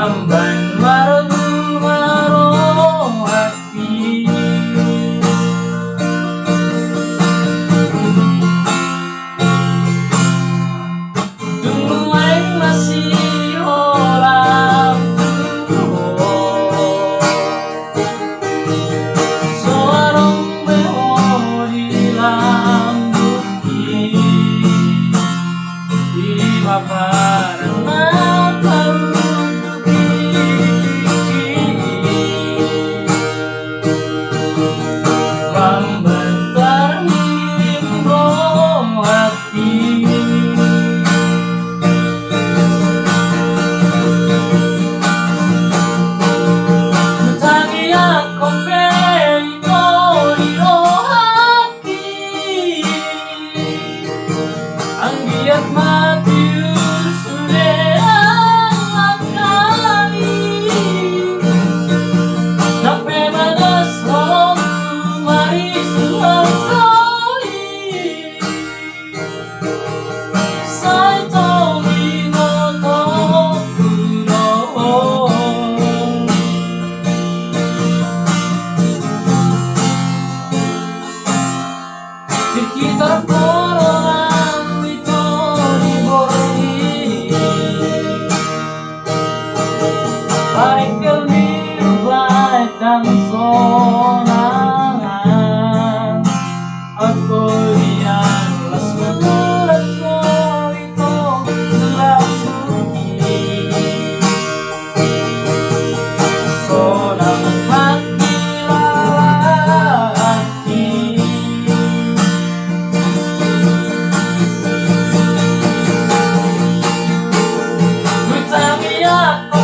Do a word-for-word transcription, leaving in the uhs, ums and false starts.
Amban marbu ma rohangki. Dung nuaeng na siholam tu ho, so adong be ho di lambungki. I ma padan na taruntuk i, mambantar ni rohangki. Hutangiangkon be ito di rohangki. Anggiat ma tiur sude angkangkami. Nang pe bagas holong tu marisuang holi, sai tong ibotongku do ho. Tingki tarpodom au ito di borngin, parengkel ni baen ndang sonang. Anggo nian las murah ho ito di lambungki, sonang pangkilalanki. Hutangiangkon